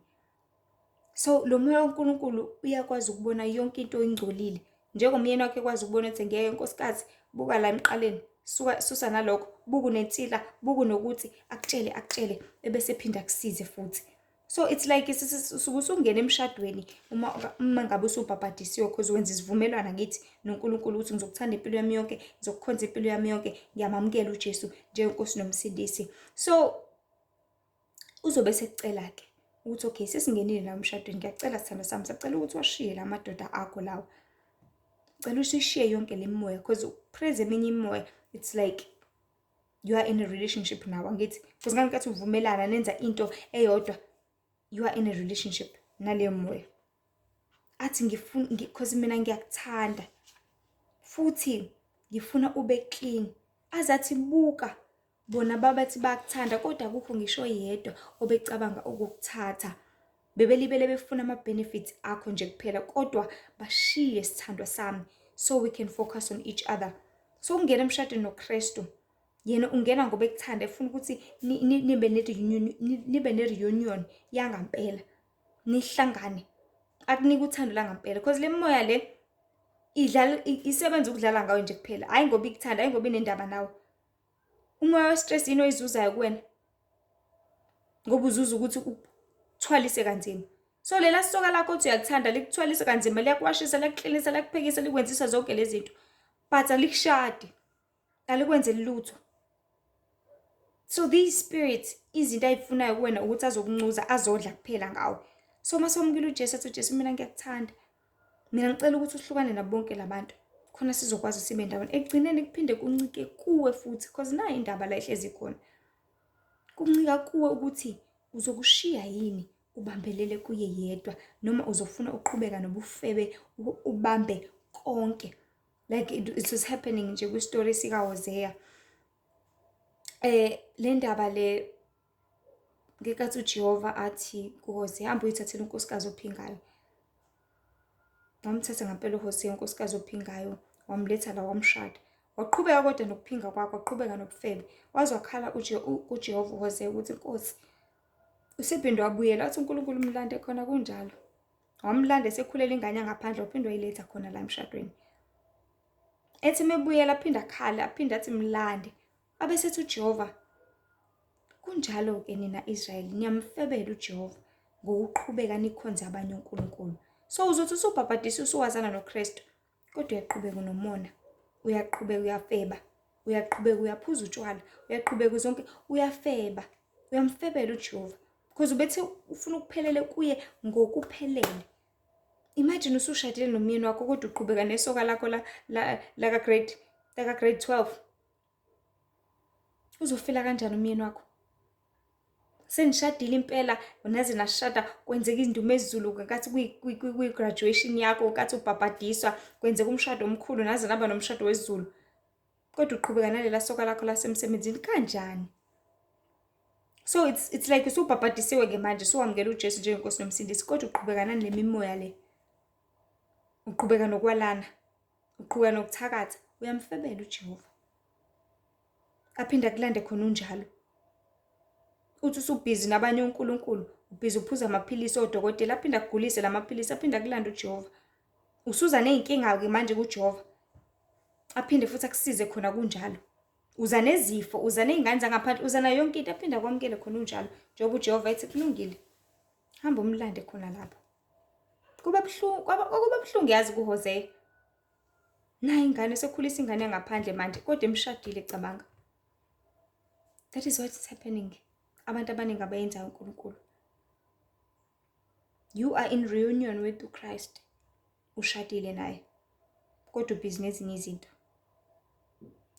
Speaker 1: so lo moya kaNkulunkulu uyakwazi ukubona yonke into ingcolile, njengomyeni wakhe ekwazi ukubona ukuthi ngeke nkosikazi, buka la emqaleni, suka, susa nalokho, buka unensila, buka nokuthi, akutshele, akutshele, ebese ephinda akusize futhi. So it's like usuke usungena emshadweni uma ngabe usubhabhadisiwe, because wenza isivumelwano ngithi noNkulunkulu ukuthi ngizokuthanda impilo yami yonke, ngizokukhonza impilo yami yonke, ngiyamamukela uJesu njengenkosi nomsindisi. So uzobe sekucela-ke ukuthi okay, sesingenile la emshadweni, ngiyacela sithandwa sami, siyacela ukuthi washiye la madoda akho lawa, cela usishiye yonke le mimoya, because upraise eminye imimoya, it's like you are in a relationship now, angithi? Because ngangenkathi uvumelana nenza into eyodwa, you are in a relationship naleyo moya. Athi ngifuna, because mina ngiyakuthanda futhi ngifuna ube clean. Azathi buka bona babathi bayakuthanda, kodwa akukho ngisho yedwa obecabanga ukukuthatha, bebelibele befuna ama-benefits akho nje kuphela, kodwa bashiye sithandwa sami, so we can focus on each other. So ungena emshadweni noKristu, yena ungena ngoba ekuthanda, efuna ukuthi nibe ne-reunion yangampela, nihlangane, akunika uthando langampela, because le moya le idlala, isebenza ukudlala ngayo nje kuphela, hhayi ngoba ikuthanda, hhayi ngoba inendaba nawe. Umoya we-stress yini oyizuzayo kuwena? Ngoba uzuza ukuthi ukuthwalise kanzima. So lela soka lakho othi uyakuthanda likuthwalise kanzima, liyakuwashisa, liyakuklinisa, liyakuphekisa, likwenzisa zonke lezi zinto, but alikushadi, alikwenzeli lutho. So these spirits, izinto ayifunayo kuwena ukuthi azokuncuza, azodla kuphela ngawe. So uma sewamukela uJesu, athi uJesu, mina ngiyakuthanda, mina ngicela ukuthi uhlukane nabo bonke labantu khona sizokwazi sibe ndawonye. Ekugcineni kuphinde kuncike kuwe futhi, because nayo indaba la ihlezi khona, kuncika kuwe ukuthi uzokushiya yini ubambelele kuye yedwa, noma uzofuna uqhubeka nobufebe, ubambe konke, like it was happening nje kwi-story sikaHosea. Le ndaba le, ngenkathi uJehova athi kuHosea, hamba uyithathele unkosikazi ophingayo. Wamthatha ngempela uHosea unkosikazi ophingayo, wamletha la, wamshada. Waqhubeka kodwa nokuphinga kwakhe, waqhubeka nobufebe, waze wakhala kuJehova uHosea ukuthi Nkosi, usephinde wabuyela. Wathi uNkulunkulu umlande khona kunjalo. Wamlanda esekhulela ingane yangaphandle, waphinde wayiletha khona la emshadweni. Ethi mebuyela aphinde akhale, aphinde athi mlande. Abesethi uJehova, kunjalo-ke nina Israyeli, niyamfebela uJehova ngokuqhubeka nikhonze abanye onkulunkulu. So uzothi usubhabhadiswa, usuwazana noKristu, kodwa uyaqhubeka unomona, uyaqhubeka uyafeba, uyaqhubeka uyaphuza utshwala, uyaqhubeka zonke, uyafeba, uyamfebela uJehova, because ubethi ufuna ukuphelele kuye ngokuphelele. Imagine usushadile nomyeni wakho, kodwa uqhubeka nesoka lakho la laka grade laka grade 12. Uzofila kanjani umyeni wakho? Senishadile impela, naze nashada, kwenzeka indumezulu ngenkathi kwi-graduation yakho, ngenkathi ubhabhadiswa, kwenzeka umshado omkhulu, naze naba nomshado wesiZulu, kodwa uqhubeka nalela soka lakho lasemsebenzini kanjani? So it's like usubhabhadisiwe-ke manje, suwamukela uJesu njengenkosi nomsindisi, kodwa uqhubeka nani lemimoya le, uqhubeka nokwalana, uqhubeka nokuthakatha, uyamfebela uJehova. Aphinde akulande khona unjalo. Uthi usubhizi nabanye onkulunkulu, ubhizi uphuza amaphilisi odokotela, aphinde akugulise la maphilisi, aphinde akulande uJehova. Usuza ney'nkinga-ke manje kuJehova, aphinde futhi akusize khona kunjalo. Uza nezifo, uza ney'ngane zangaphandle, uza nayo yonke into, aphinde akwamukele khona unjalo. Njengoba uJehova ethi kulungile, hamba umlande khona lapho. Kube buhlungu, kwaba buhlungu yazi kuHosea. Nayi ingane sekhulisa ingane yangaphandle manje kodwa emshadile cabanga. That is what is happening. Abantu abaningi abayenzayo uNkulunkulu. You are in reunion with Christ. Ushadile naye. Kodwa ubhizi nezinye izinto.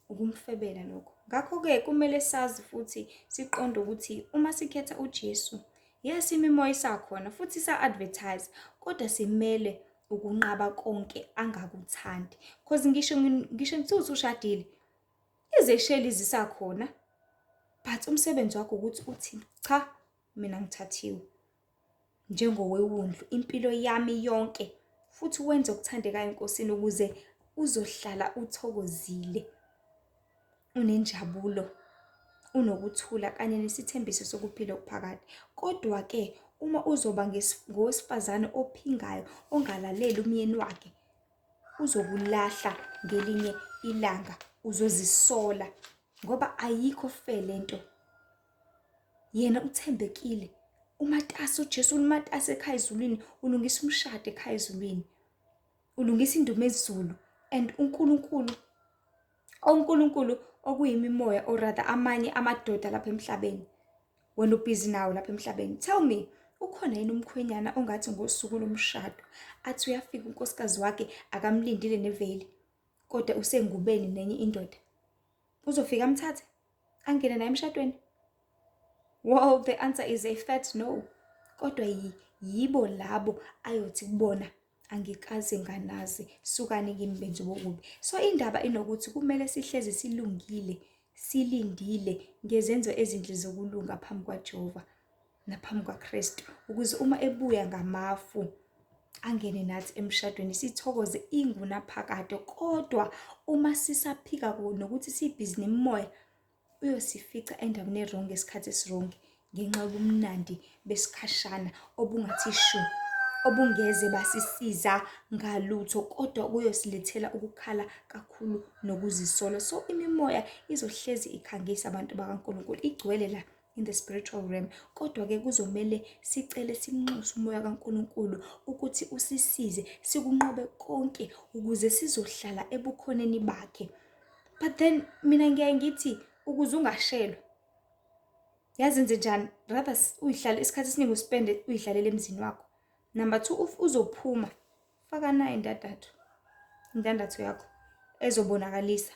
Speaker 1: Ukumfebela lokho. Ngakho-ke kumele sazi futhi siqonde ukuthi uma sikhetha uJesu, yes imimoya isakhona futhi isa-advertise, kodwa simele ukunqaba konke angakuthandi. Cause ngisho kuthiwa usushadile, izesheli zisakhona, but umsebenzi wakho ukuthi uthi cha, mina ngithathiwe njengowewundlu impilo yami yonke, futhi wenze okuthandekayo eNkosini ukuze uzohlala uthokozile, unenjabulo, unokuthula kanye nesithembiso sokuphila okuphakade. Kodwa-ke uma uzoba ngowesifazane ophingayo, ongalaleli umyeni wakhe, uzokulahla ngelinye ilanga, uzozisola ngoba ayikho fair lento. Yena uthembekile, umatasa uJesu umatasa ekhaya ezulwini, ulungisa umshado ekhaya ezulwini, ulungisa indumezulu and uNkulunkulu, oNkulunkulu okuyimimoya or rather amanye amadoda lapha emhlabeni. Wena ubhizi nawo lapha emhlabeni. Tell me, ukhona yini umkhwenyana ongathi ngosuku lomshado athi uyafika unkosikazi wakhe akamlindile neveli, kodwa usengubeni nenye indoda? Uzofika amthathe angene naye emshadweni? Well, the answer is a fat no. Kodwa yibo labo ayothi kubona, angikaze nganazi, sukani kimi benzi bokubi. So indaba inokuthi kumele sihlezi silungile, silindile ngezenzo ezinhle zokulunga phambi kwaJehova naphambi kwaKristu, ukuze uma ebuya ngamafu angene nathi emshadweni sithokoze ingunaphakade. Kodwa uma sisaphika nokuthi sibhizi nemimoya, uyosifica endaweni e-wrong ngesikhathi esi-wrong ngenxa yobumnandi besikhashana obungathi shu, obungeze basisiza ngalutho, kodwa kuyosilethela ukukhala kakhulu nokuzisola. So imimoya izohlezi ikhangisa abantu bakaNkulunkulu, igcwele la in the spiritual realm. Kodwa-ke kuzomele sicele simnxuse umoya kaNkulunkulu ukuthi usisize sikunqobe konke ukuze sizohlala ebukhoneni bakhe. But then mina ngiyaye ngithi ukuze ungashelwa, yazi enze njani, rather uyihlale isikhathi esiningi uspende uyihlalele emzini wakho. Number 2, if uzophuma, faka nayo indandatho, indandatho yakho ezobonakalisa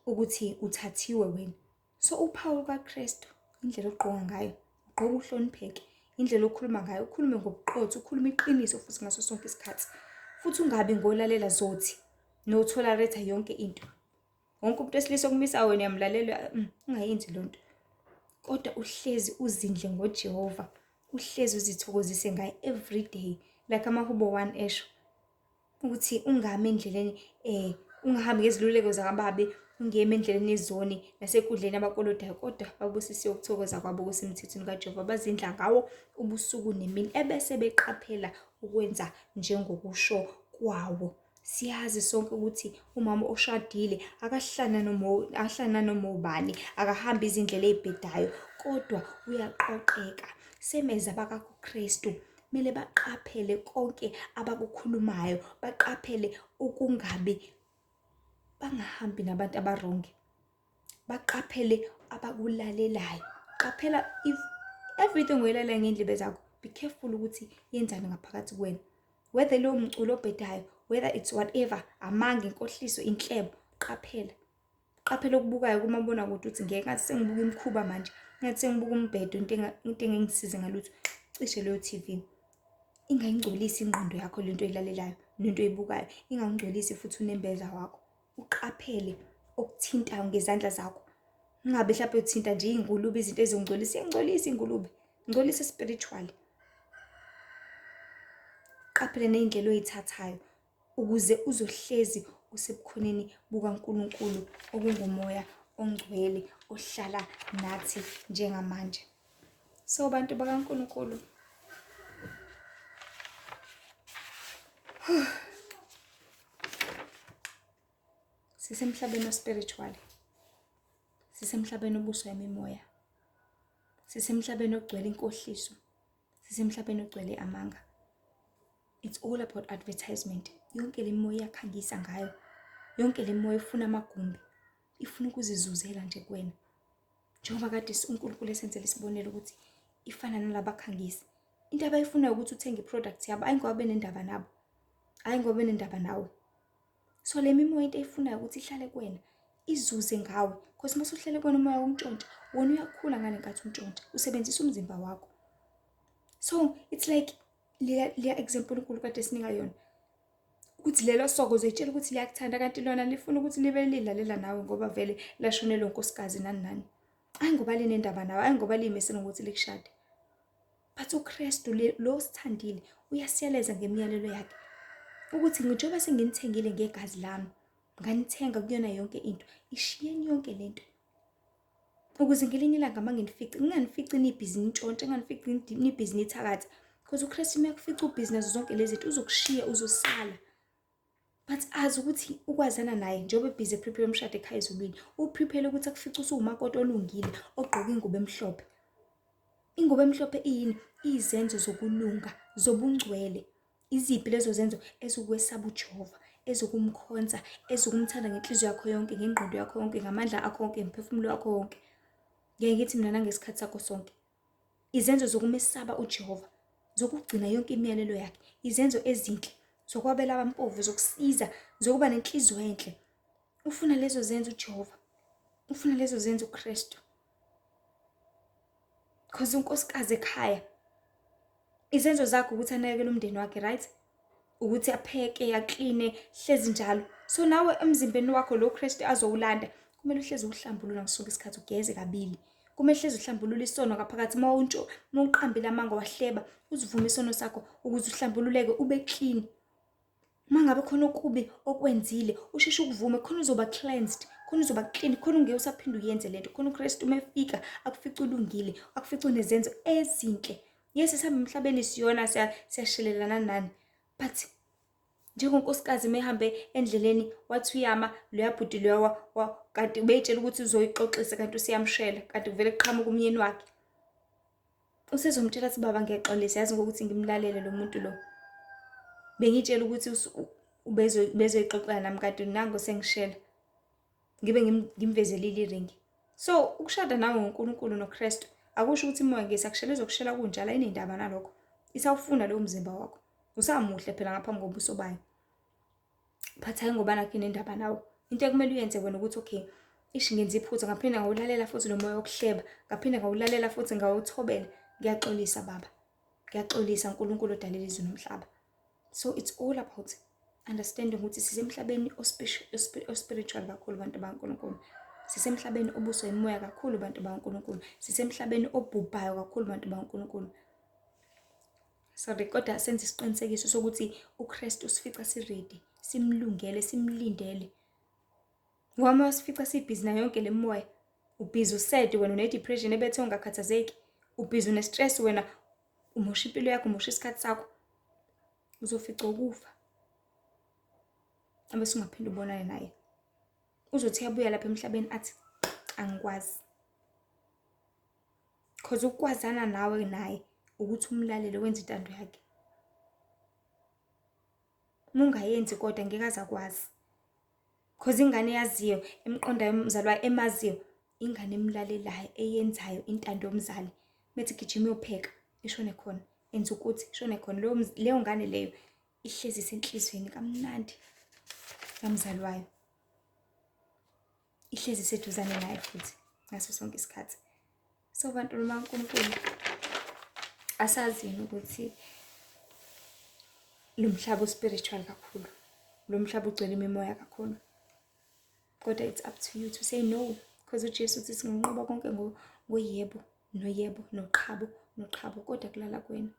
Speaker 1: ukuthi uthathiwe wena. So uphawu lukaKristu, indlela ogqoka ngayo, ugqoke uhlonipheke, indlela okhuluma ngayo, ukhulume ngobuqotho, ukhulume iqiniso futhi ngaso sonke isikhathi. Futhi ungabi ngolalela zothi no-tolerate yonke into. Wonke umuntu wesilisa okumisa wena uyamlalela, ungayenzi loo nto. Kodwa uhlezi uzindle ngoJehova, uhlezi uzithokozise ngaye every day. Like amaHubo 1 esho ukuthi ungami endleleni, ungahambi ngeziluleko zakababi, ungemi endleleni yezoni nasekudleni abakolodayo, kodwa babusisiwe ukuthokoza kwabo kusemthethweni kaJehova, bazindla ngawo ubusuku nemini, ebese beqaphela ukwenza njengokusho kwawo. Siyazi sonke ukuthi umama oshadile akahlali nanoma ubani, akahambi izindlela ey'bhedayo, kodwa uyaqoqeka. Semeza abakaKristu kumele baqaphele konke abakukhulumayo, baqaphele ukungabi, bangahambi nabantu abarongi, baqaphele abakulalelayo. Qaphela if everything oyilalela ngendlebe zakho, be careful ukuthi yenzani ngaphakathi kuwena. Whether lowo mculo obhedayo, whether it's whatever, amanga, inkohliso, inhlebo, qaphela. Qaphela okubukayo kumabonakude ukuthi ngeke ngathi sengibuka imikhuba manje, ngathi sengibuka umbhedo, into engengisize ngalutho. Cishe leyo TV. Ingayingcolisi ingqondo yakho lento oyilalelayo nento oyibukayo, ingakungcolisi futhi unembeza wakho. Uqaphele okuthintayo ngezandla zakho. Ungabe mhlawumbe uthinta nje iy'ngulube, izinto ezingcolisa, iyangcolisa iy'ngulube, ngcolisa spiritually. Qaphele ney'ndlela oy'thathayo ukuze uzohlezi usebukhoneni bukaNkulunkulu okungumoya ongcwele ohlala nathi njengamanje. So bantu bakaNkulunkulu, sisemhlabeni ospiritual, sisemhlabeni obuswa imimoya, sisemhlabeni ogcwele inkohliso, sisemhlabeni ogcwele amanga. It's all about advertisement. Yonke le moya iyakhangisa ngayo, yonke le moya ifuna amagumbi, ifuna ukuzizuzela nje kuwena. Njengoba kade uNkulunkulu esenzela isibonelo ukuthi ifana nalabakhangisi. Into abayifunayo ukuthi uthenge i-product yabo, ayi ngoba benendaba nabo, ayi ngoba benendaba nawe. So le mimoya into eyifunayo ukuthi ihlale kuwena, izuze ngawe. Because uma usuhlele kuwena umoya wokuntshontsha, wona uyakhula ngale nkathi untshontsha, usebenzisa umzimba wakho. So it's like leya example uNkulunkulu kade esinika yona ukuthi lelo soko uzoyitshela ukuthi liyakuthanda kanti lona lifuna ukuthi libe lilalela nawe ngoba vele lashonelwe unkosikazi nani nani. Ayi ngoba linendaba nawe, ayi ngoba liyimisele ngokuthi likushade. But uKristu lo osithandile uyasiyaleza ngemiyalelo yakhe ukuthi njengoba senginithengile ngegazi lami, nganithenga kuyona yonke into, ishiyeni yonke lento. Ukuze ngelinye ilanga uma nginifice, nginganifici nibhizi nintshontshe, nginganifici nibhizi nithakatha. Because uKristu uma ekufica ubhizi nazo zonke lezi zinto uzokushiya, uzosala. But azi ukuthi ukwazana naye njengoba ebhizi eprepare umshado ekhaya ezulwini, uprepare ukuthi akufice usuwumakoti olungile ogqoke ingubo emhlophe. Ingubo emhlophe iyini? Izenzo zokulunga, zobungcwele. Iziphi lezo zenzo? Ezokwesaba uJehova, ezokumkhonza, ezokumthanda ngenhliziyo yakho yonke, ngengqondo yakho yonke, ngamandla akho wonke, ngomphefumulo wakho wonke. Ngeke ngithi mina nangesikhathi sakho sonke. Izenzo zokumesaba uJehova, zokugcina yonke imiyalelo yakhe, izenzo ezinhle, zokwabela abampofu, zokusiza, zokuba nenhliziyo enhle. Ufuna lezo zenzo uJehova. Ufuna lezo zenzo uKristu. Because unkosikazi ekhaya izenzo zakhe ukuthi anakekele umndeni wakhe, right? Ukuthi apheke, akline, hlezi njalo. So nawe emzimbeni wakho lo Kristu azowulanda, kumele uhlezi uhlambulula ngaso sonke isikhathi, ugeze kabili. Kumele uhlezi uhlambulula isono ngaphakathi. Uma untsho, uma uqambile amanga wahleba, uzivume isono sakho ukuze uhlambululeke ube clean. Uma ngabe khona okubi okwenzile, usheshe ukuvume, khona uzoba cleansed, khona uzoba clean, khona ungeke usaphinde uyenze lento. Khona uKristu uma efika akufice ulungile, akufice unezenzo ezinhle. Yes, sihamba emhlabeni siyona, siyashelelana nani. But njengonkosikazi mehambe endleleni wathi uyama loya bhuti loya kanti ubeyitshela ukuthi uzoyixoxisa kanti usiyamshela, kanti kuvele kuqhamuka umyeni wakhe. Usezomtshela athi baba ngiyaxolisa yazi ngokuthi ngimlalele lo muntu lo. Bengitshela ukuthi ubezoyixoxela nami kanti nangu sengishela. Ngibe ngimvezelile iringi. So ukushada nawe ngoNkulunkulu noKristu akusho ukuthi imoya ngeke isakushela, izokushela kunjalo, ayinendaba nalokho. Isawufuna lowo mzimba wakho. Usamuhle phela ngaphambi kobuso bayo. But hayi ngoba nakho inendaba nawe. Into ekumele uyenze wena ukuthi okay, ish ngenza iphutha, ngaphinde ngawulalela futhi lo moya wokuhleba, ngaphinde ngawulalela futhi ngawuthobela. Ngiyaxolisa baba. Ngiyaxolisa uNkulunkulu odalile izulu nomhlaba. So it's all about understanding ukuthi sisemhlabeni ospiritual kakhulu bantu bakaNkulunkulu. Sisemhlabeni obuswa imimoya kakhulu bantu bakaNkulunkulu. Sisemhlabeni obhubhayo kakhulu bantu bakaNkulunkulu. Sorry, kodwa senze isiqinisekiso sokuthi uKristu usifica siready, simlungele, simlindele. Ngoba uma usifica sibhizi nayo yonke le moya, ubhizi usad wena, une-depression ebethe ungakhathazeki, ubhizi une-stress wena, umosha impilo yakho, umosha isikhathi sakho, uzofica ukufa. Abese ungaphinde ubonane naye. Uzothi uyabuya lapha emhlabeni athi angikwazi. Cause ukwazana nawe naye ukuthi umlalele wenze intando yakhe. Uma ungayenzi kodwa ngeke aze akwazi. Cause ingane eyaziyo, emqondayo umzali wayo, emaziyo, ingane emlalelayo, eyenzayo intando yomzali. Methi gijima uyopheka, ishone khona. Enza ukuthi ishone khona. Leyo ngane leyo ihlezi isenhlizweni kamnandi kamzali wayo. Ihlezi iseduzane naye futhi ngaso sonke isikhathi. So bantu bakaNkulunkulu, asazini ukuthi lo mhlaba uspiritual kakhulu, lo mhlaba ugcwele imimoya kakhulu. Kodwa it's up to you to say no, because uJesu uthi singanqoba konke ngoyebo noyebo noqhabo noqhabo, kodwa kulala kuwena.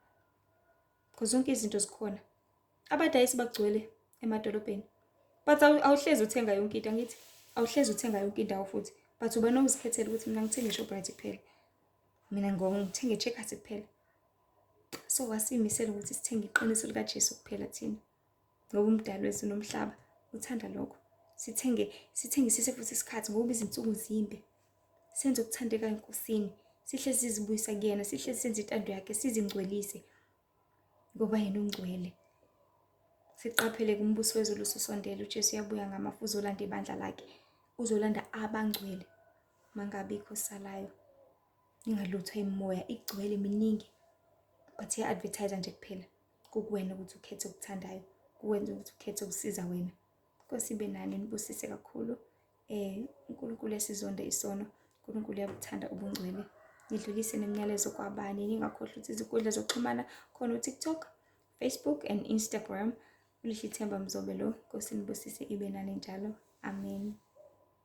Speaker 1: Because zonke izinto zikhona. Abadayisi bagcwele emadolobheni. But awuhlezi uthenga yonke into, angithi? Awuhlezi uthenga yonke indawo futhi. But uba nokuzikhethela ukuthi mina ngithenga i-Shoprite kuphela, mina ngithenga i-Checkers kuphela. So asiyimisele ukuthi sithenge iqiniso likaJesu kuphela thina, ngoba umdali wezulu nomhlaba uthanda lokho. Sithenge, sithengisise futhi isikhathi ngoba izinsuku zimbi. Senze okuthandekayo eNkosini, sihlezi sizibuyisa kuyena, sihlezi senze intando yakhe, sizingcwelise ngoba yena ungcwele. Siqaphele kumbuso wezulu ususondele, uJesu uyabuya ngamafu uzolanda ibandla lakhe, uzolanda abangcwele. Mangabikho osalayo. Ningaluthwa imimoya, igcwele miningi. But iya-advertise nje kuphela. Kukuwena ukuthi ukhethe okuthandayo, kuwenza ukuthi ukhethe okusiza wena. Nkosi ibe nani, nibusise kakhulu. UNkulunkulu uyasizonda isono, uNkulunkulu uyabuthanda ubungcwele. Nidlulise nemiyalezo kwabanye, ningakhohlwa ukuthi izinkundla zokuxhumana khona uTikTok, Facebook and Instagram. Ulihle Ithemba Mzobe lo. Nkosi nibusise ibe nani njalo. Amen.